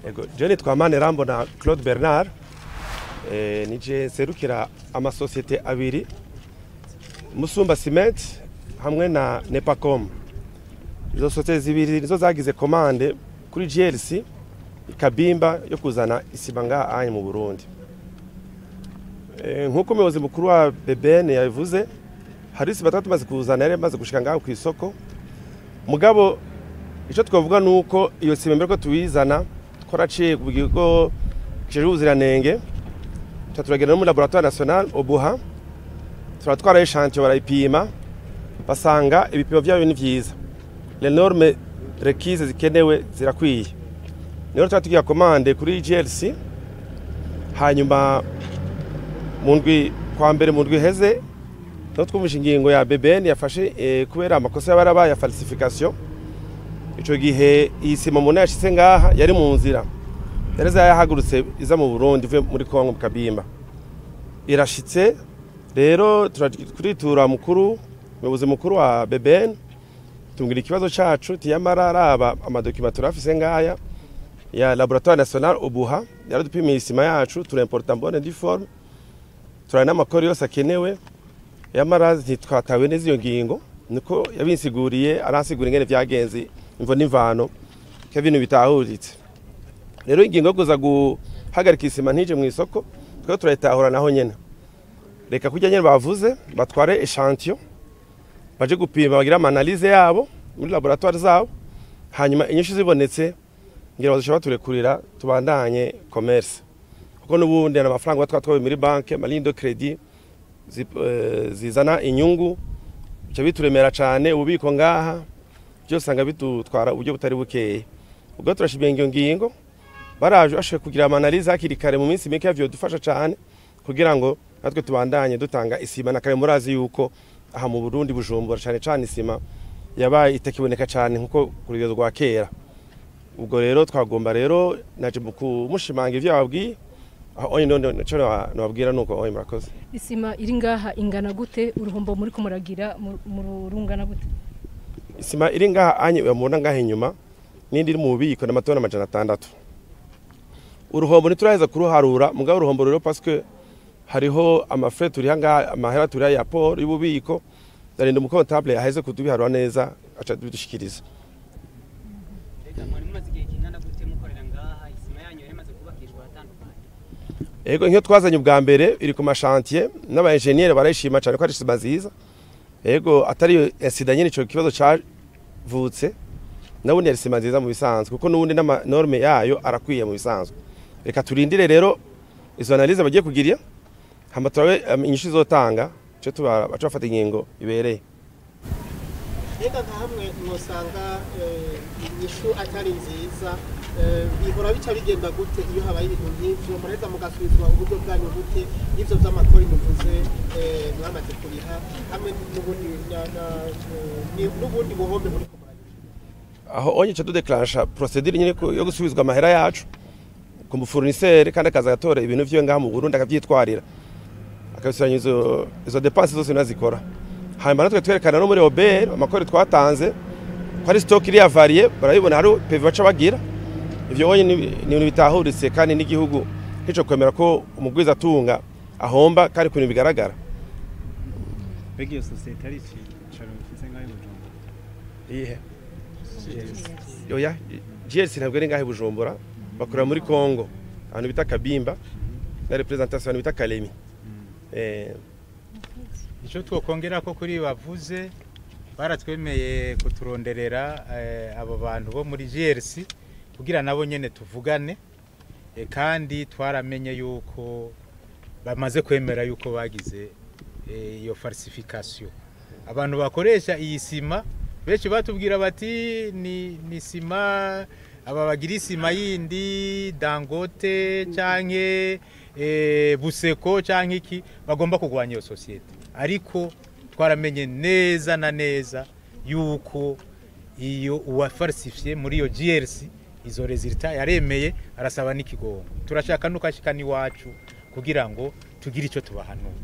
Ego, je nitwa Manirambona Claude Bernard, nije nserukira amasosiyete abiri, Musumba Cement hamwe na Nepacom. Izo sosiyete zibiri nizo zagize commande kuri GLC Kabimba yo kuzana isima ngaha anye mu Burundi. Nkuko umuyobozi mukuru wa BBN yabivuze, hari isima tumaze kuzana yari yamaze gushika ngaho ku isoko. Mugabo ico twavuga nuko iyo sima mbere ko tuyizana twaraciye ku kigo kijejwe ubuziranenge, turagenda no muri laboratoire national Obuha, turatwara échantillon barayipima, basanga ibipimo vyayo ni vyiza, les normes requises zikenewe zirakwiye. Niyo twatugiye commande kuri GLC, hanyuma mu ndwi kwa mbere mu ndwi heze no twumvishe ingingo ya BBN yafashe kubera amakosa y'abarabaye ya falsification. Ico gihe iyi sima umuntu yashitse ngaha yari mu nzira, yari yahagurutse iza mu Burundi ivuye muri Kongo mu Kabimba, irashitse. Rero turitura mukuru, umuyobozi mukuru wa BBN, tumubwira ikibazo cacu, tiyamara araba amadokima turafise ngaya ya laboratoire national Obuha, yaradupimiye isima yacu, turimporta bonne du forme, turana amakori yose akenewe, yamara ntitwatawe neza iyo ngingo. Niko yabinsiguriye, aransigura ingene vyagenze, imvo n'imvano ko ibintu bitahuritse. Rero ingingo yo kuza guhagarika isima ntije mu isoko twe turayitahura naho nyene. Reka kujya nyene bavuze batware échantillon baje gupima, bagira ama analyse yabo muri laboratoire zabo, hanyuma inyishu zibonetse ngira bazoshobora turekurira tubandanye commerce, kuko n'ubundi amafaranga twatwaye muri banke malindo credit zizana inyungu, bica bituremera cane ububiko ngaha byose usanga bitutwara uburyo butari bukeye. Ubwo turashimiye iyo ngingo, baraje bashoboye kugira ama analyse hakiri kare mu minsi mike, vyodufasha cane kugira ngo natwe tubandanye dutanga isima. Na kare murazi yuko aha mu Burundi Bujumbura cane cane isima yabaye itakiboneka cane nkuko ku rugero rwa kera. Ubwo rero twagomba rero naje kumushimanga ivyo yababwiye, aho onye none nico nababwira nuko onye murakoze. Isima iri ngaha ingana gute? Uruhombo muri kumuragira murungana gute? Isima iri ngaha anye mubona ngaha inyuma n'indi iri mu bubiko n'amatoni 600. Uruhombo ntituraheza kuruharura, mugabo uruhombo rero parce que hariho amafrais turi ngaha, amahera turi ya port y'ububiko, ndarinda umu comptable yaheze kudubiharura neza aca dushikiriza. Mbega mwari mumaze igihe kingana gute mukorera ngaha? Isima yanyu yari imaze kubakishwa ahatandukanye? Ego, nk'iyo twazanye ubwa mbere iri ku ma chantier n'aba ingénieur barayishima cyane ko ari isima nziza. Ego, atari incident nyine ico kibazo cavutse, nabundi yari isima nziza mu bisanzwe, kuko n'ubundi n'ama norme yayo arakwiye mu bisanzwe. Reka turindire rero izo analyse bagiye kugira, hama turabe inyishu izotanga, ico tuba baca bafata ingingo ibereye. Mbega nka hamwe mwosanga inyishu atari nziza, bihora bica bigenda gute iyo habaye ibintu nk'ivyo? Muraheza mugasubizwa uburyo bwanyu gute? N'ivyo vy'amakori muvuze mwamaze kuriha, hamwe n'ubundi n'ubundi buhombe muri kumuragira? Aho onye ca tudeclansha procédure nyine yo gusubizwa amahera yacu ku mufournisseur, kandi akaza agatora ibintu vyiwe ngaha mu Burundi akavyitwarira, akabisubiranya izo dépenses zose nazikora. Hanyuma natwe twerekana no muri OBR amakori twatanze ko ari stock iri avariée, barabibona, hari PV baca bagira. Ivyo onye ni ibintu bitahuritse, kandi n'igihugu ntico kwemera ko umugwiza atunga ahomba kandi ku bintu bigaragara. Mbega iyo sosiyete ari icicaro ifise ngaho i Bujumbura? Iyihe? Oya, GLC ntabwo ari ngaho i Bujumbura, bakorera muri Congo ahantu bita Kabimba, na représentation ahantu bita Kalemi. Icyo twokongera ko kuri bavuze, baratwemeye kuturonderera abo bantu bo muri GRC kugira nabo nyene tuvugane, kandi twaramenye yuko bamaze kwemera yuko bagize iyo falsification. Abantu bakoresha iyi sima benshi batubwira bati ni sima aba bagira isima yindi Dangote canke Buseko canke iki, bagomba kurwanya iyo sosiyete, ariko twaramenye neza na neza yuko iyo uwafalsifiye muri iyo GRC izo résultats yaremeye, arasaba n'ikigongo. Turashaka nuko ashika n'iwacu kugira ngo tugire icyo tubahanura.